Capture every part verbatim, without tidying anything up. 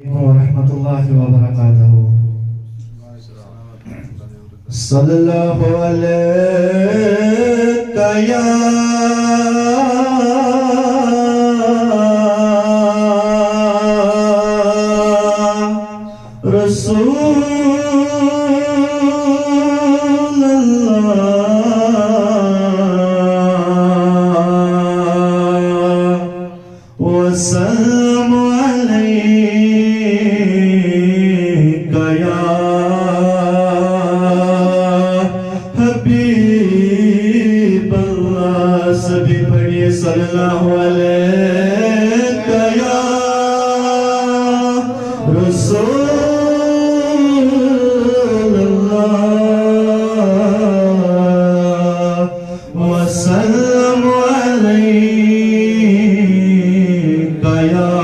ورحمة الله وبركاته. صلى الله عليك يا رسول الله. وسلم عليك يا حبيب الله. سبھی پڑھیے، صلى الله عليك يا رسول الله. وسلم عليك يا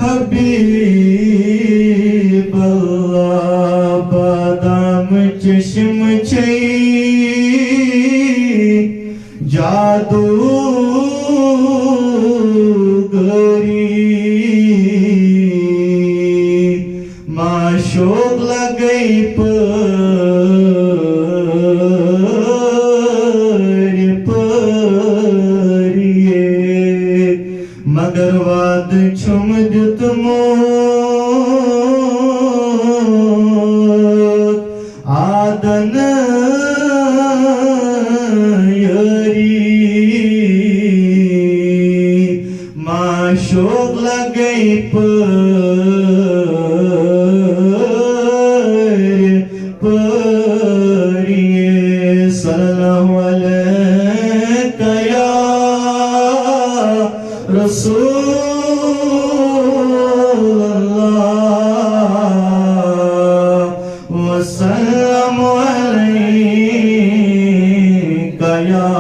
حبيب الله. بادام چشم چي جادوگری، معشوق لگئی پٲرۍ پٲرۍ، مگر وعدٕ چھُم دیُتمُت آدن یٲری، معشوق لگئی پٲرۍ پٲرۍ۔ صلى الله عليك يا رسول الله، وسلم عليك يا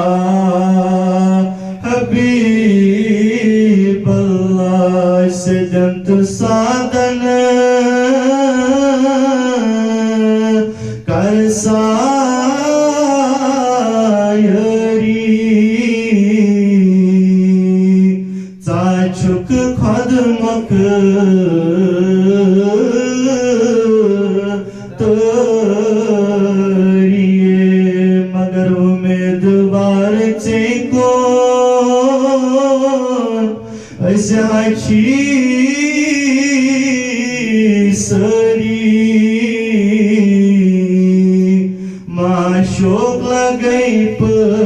حبيب الله. سجنت سادن کر سا یٲری، ژٕ چھُکھ خۄد مۄختٲری، مگر اُمیٖدوار ژےٚ کُن أسۍ ہا چھی سٲری، معشوق لگئی پٲرۍ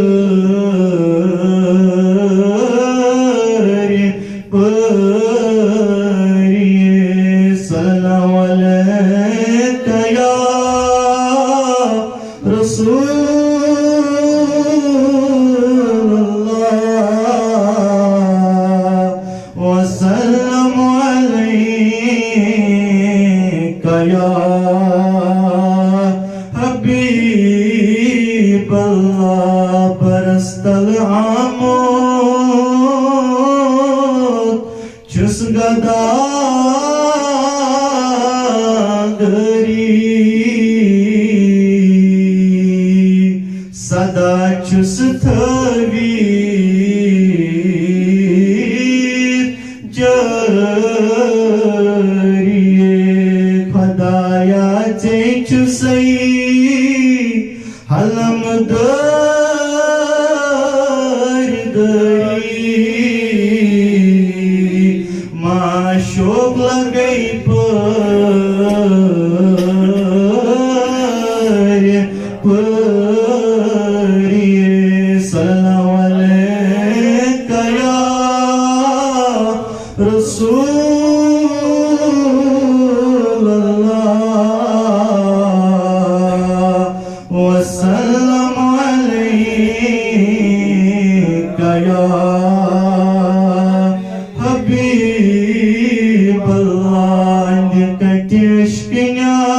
پٲرۍ۔ صلى الله عليك يا رسول الله، وسلم عليك يا حبيب الله۔ پرستل آمُت چھُس گداگری، سدا چھُس تھٲوِتھ جٲری۔ خدایا، ژے چھُسَے حلم دٲرۍ دٲری، معشوق لگئی پٲرۍ پٲرۍ۔ صلى الله عليك يا رسول الله، وسلم عليك يا حبيب الله۔ دِکھ کتہِ عشقہٕ نیاے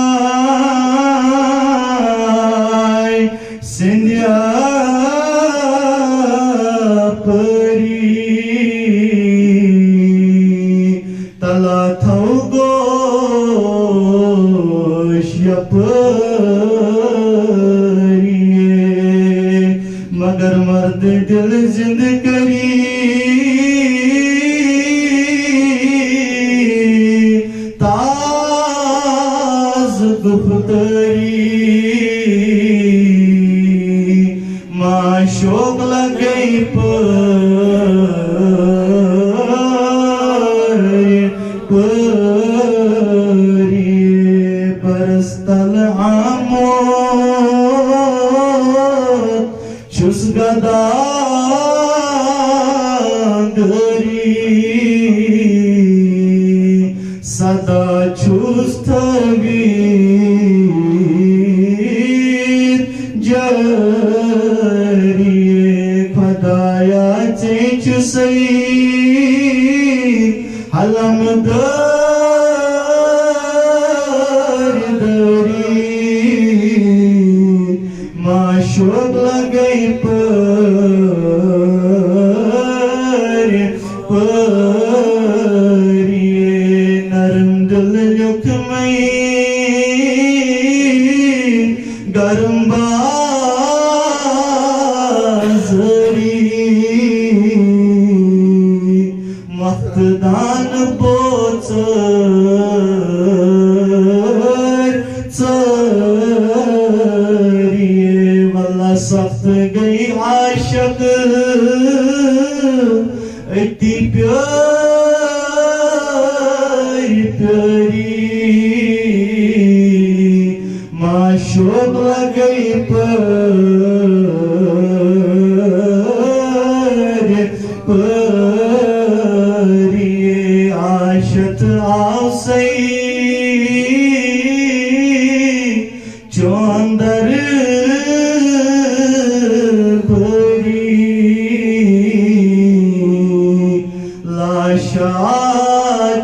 سندیا پٲری، تلا تھو گوش یپٲری، مگر مرد دل زند کری۔ سدا چھُس تھٲوِتھ جٲری۔ خۄدایا، ژےٚ چھُسَے علمدار دٲری۔ معشوق لگے پٲرۍ پٲرۍ، نرم دل لیوٚکھ مےٚ گرم بازری۔ مۄختہٕ دانہٕ بوژر ژٲرۍ ژٲرۍ۔ واللہ سخت گٔے عاشق أتی پیٲرۍ پیٲرۍ۔ معشوق لگے پٲرۍ پٲرۍ، عاشق آو سہی چون دربٲری۔ لاشا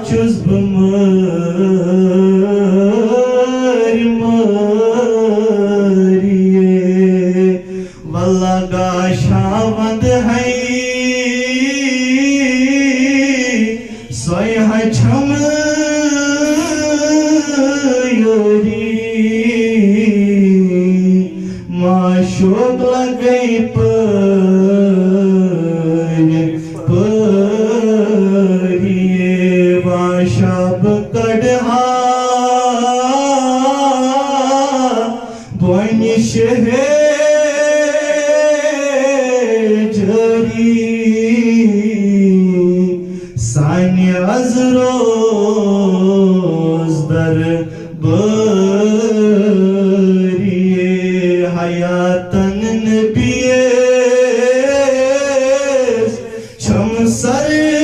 چھُس بہٕ مٲرۍ مٲرۍ۔ واللہ گاشا وند ہے سۄے ہا چھم یٲری۔ معشوق لگے پٲرۍ پٲرۍ، واشاب کڑہا بونہِ شہجری۔ سانہِ از روز دربٲری، حیاتن نبیس چھم سردٲری۔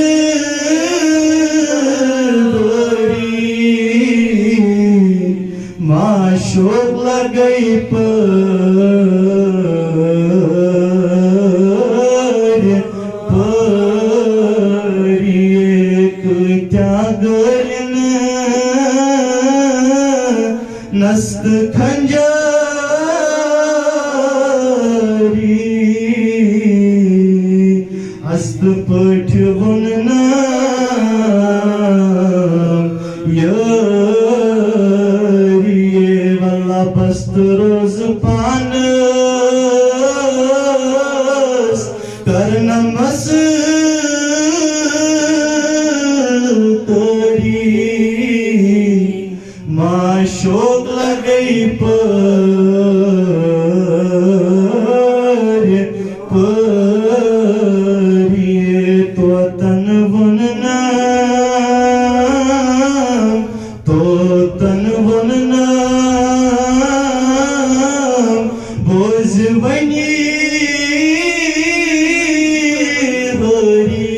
معشوق لگے پٲرۍ پٲرۍ، کۭتیاہ گٔلۍ نہٕ نست خنجری۔ است پٲٹھۍ ووٚن نہٕ یٲری۔ واللہ بس تہٕ روز پانس کرنمس تٲری۔ معشوق لگے پٲرۍ پٲرۍ، طوطن ووٚن نہٕ، طوطن ووٚن نہٕ، بوز وۄنۍ ہٲری۔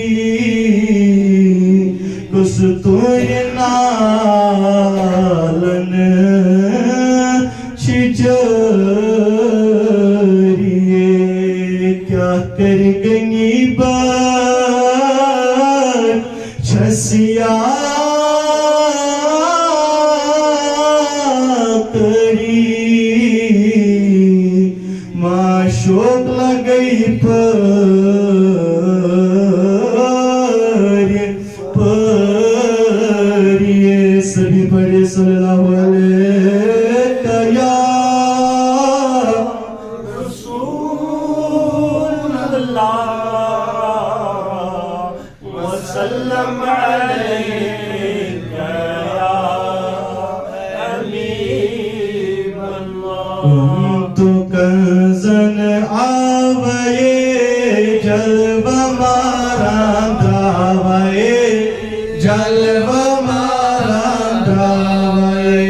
کُس تُہنٛدِ نالن چھِ جٲری؟ کیٛاہ کرِ غنی بٹ چھس یا کری؟ معشوق لگے پٲرۍ پٲرۍ۔ سبھی پڑھے صلی اللہ علیہ یا رسول اللہ۔ وسلم عليك يا حبيب الله. كنت كنزا آوئے جلوہ ماراں دراوئے، جلوہ ماراں دراوئے۔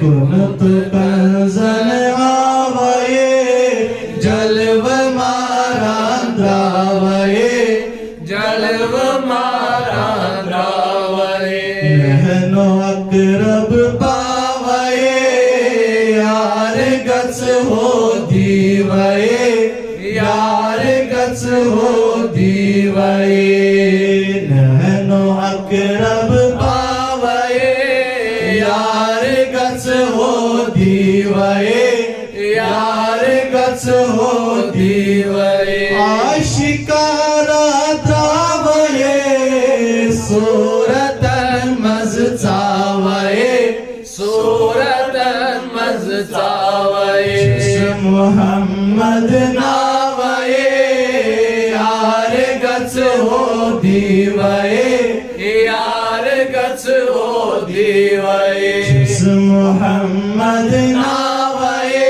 كنت كنزا آوئے جلوہ ماراں دراوئے، جلوہ ماراں دراوئے۔ نہنو اقرب پاوے، یار گژھو دیوے، یار گژھو دیوے۔ نہنو اقرب پاوے، یار گژھو دیوے، یار گژھو دیوے۔ آشکارا تراوے، صورتن منٛز ژاوے، صورتن منٛز ژاوے۔ چھُس محمد ناوے، یار گژھو دیوے، یار گژھو دیوے۔ چھُس محمد ناوے،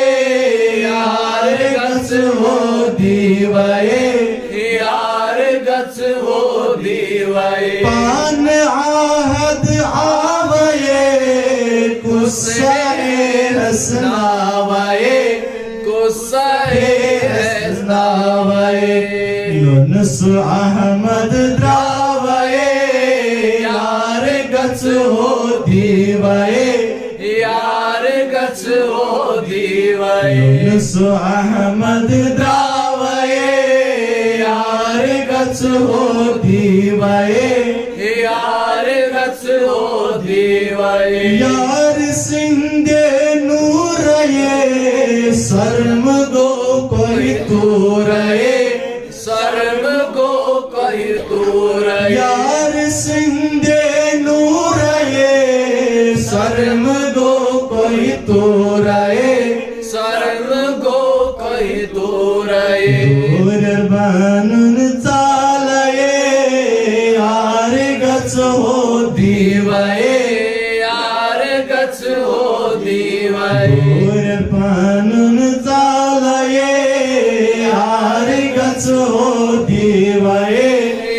یار گژھو دیوے، یار گژھو دیوے۔ پان عہد آوے، قصہ حسناوے، قصہ حسناوے۔ یونس احمد دراوے، یار گژھو دیوے، یار گژھو دیوے۔ یونس احمد دراوے، یار گژھو دیوے، یار گژھو دیوے۔ یار سندے نورے، سرم گو کوئی تورے، سرم گو کوئی تورے۔ یار سندے نورے، سرم گو کوئی تورے، سرم گو کوئی تورے۔ دور بانن ژالے، یار گژھو دیوے، یار گژھو دیوے۔ دور پانن ژالے، یار گژھو دیوے،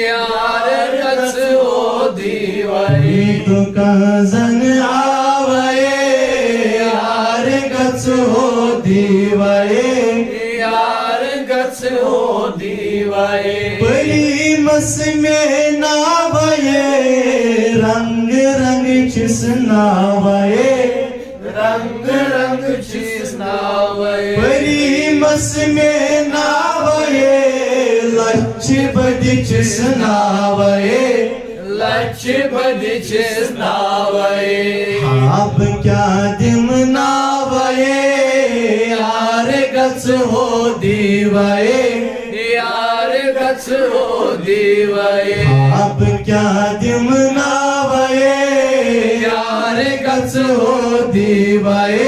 یار گژھو دیوے۔ تو کنزن آوے، یار گژھو دیوے، یار گژھو دیوے۔ پری مس میں ناوے، رنگ رنگ چھس ناوے، رنگ رنگ چھس ناوے۔ پری مس میں ناوے، لچھ بدی چھس ناوے، لچھ بدی چھس ناوے۔ ہاب کیا دم ناوے، یار گژھو دیوے، یار گژھو دیوے۔ ہاب کیا دم ناوے، یار گژھو دیوے،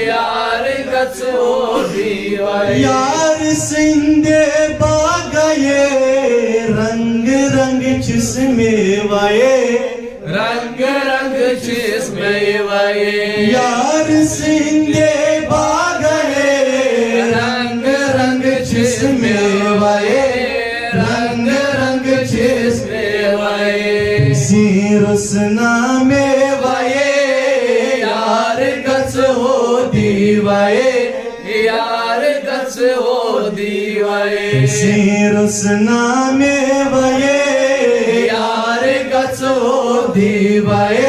یار گژھو دیوے۔ یار سندے باغے، رنگ رنگ چھس میوے، رنگ رنگ چھس میوے۔ یار سندے باغے، رنگ رنگ چھس میوے، رنگ رنگ چھس میوے۔ سیر سنا میوے، یار گژھو دیوے، یار گژھو دیوے۔ سیر سنا میوے، یار گژھو دیوے،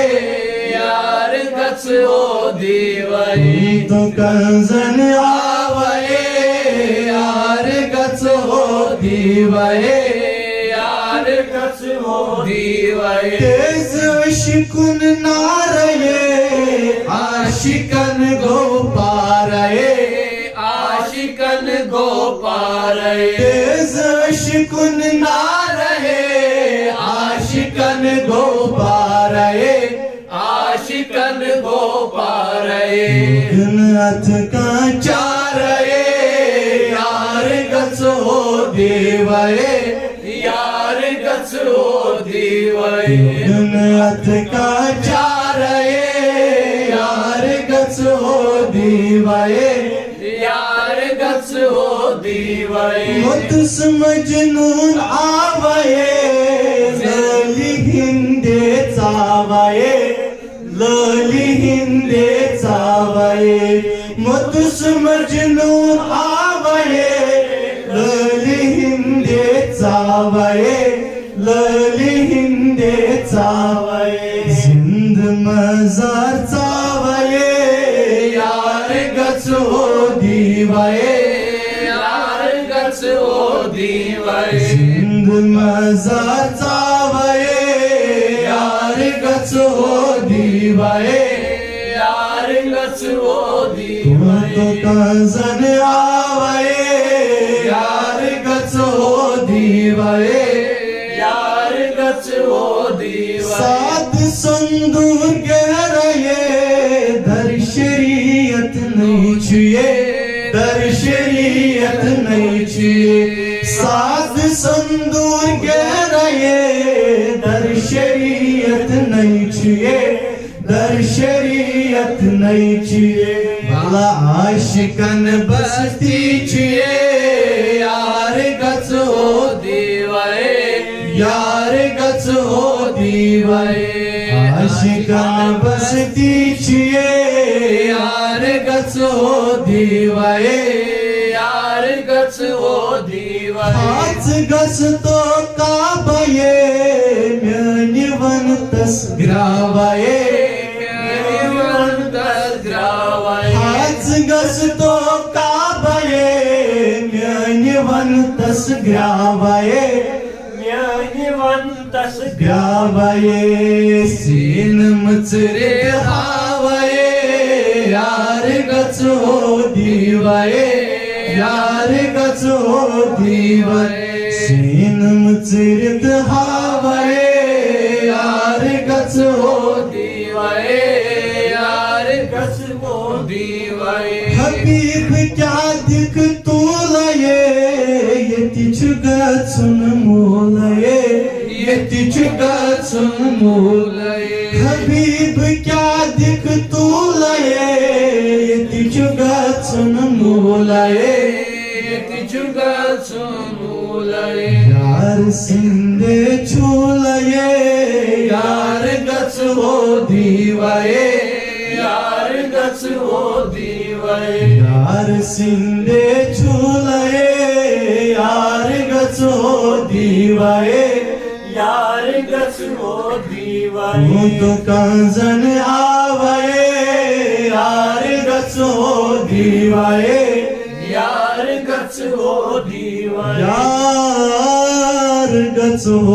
یار گژھو دیوے۔ تو کنزن آوے، یار گژھو دیوے، یار گژھو دیوے۔ تیز عشقن نارے، عاشقن گو پارے، عاشقن گو پارے۔ تیز عشقن نارے، عاشقن گو پارے، عاشقن گو پارے۔ دن اتھ کا چارے، یار گژھو دیوے، یار گژھو دیوے۔ دن اتھ کا چارے، یار گژھو دیوے، یار گژھو دیوے۔ متس مجنون آوے، لٲلی ہندے ژاوے، لٲلی ہندے ژاوے۔ متس مجنون آوے، لٲلی ہندے ژاوے، لٲلی ہندے ژاوے۔ مزار ژاوے، یار گژھو دیوے، یار گژھو دیوے۔ زند مزار ژاوے، یار گژھو دیوے، یار گژھو دیوے۔ تو کنزن آوے، یار گژھو دیوے، یار گژھو دیوے۔ سات صندوق گہرائے، در شریعت نہیں چھیے، در شریعت نہیں چھیے۔ سات صندوق گہرائے، در شریعت نہیں چھیے، در شریعت نہیں چھیے۔ بلا عاشقن بستی چھیے، یار گژھو دیوے، یار گژھو دیوے۔ عاشقن بستی چھیے، یار گژھو دیوے، یار گژھو دیوے۔ ہاتھ گژھ تو کعبہ میانی ونتس گراوے، میانی ونتس گراوے۔ ہاتھ گژھ تو کعبہ میانی ونتس گراوے، میانی ونتس گراوے۔ سین مژرِ ہاوے، یار گژھو دیوے، یار گژھو دیوے۔ سین مژرِ ہاوے، یار گژھو دیوے، یار گژھو دیوے۔ حبیب کیا دکھ تو لئے، یتی چھ گژھن مولے، یتی چھ گژھن مولے۔ حبیب کیا دکھ تو لئے، یتی چھ گژھن مولے، یتی چھ گژھن مولے۔ یار سندے چھولے، یار گژھو دیوے، یار گژھو دیوے۔ یار سندے چھولے، یار گژھو دیوے، یار گژھو دیوے۔ تو کنزن آوے، یار گژھو دیوے، یار گژھو دیوے۔ یار گژھو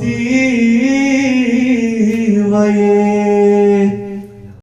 دیوے۔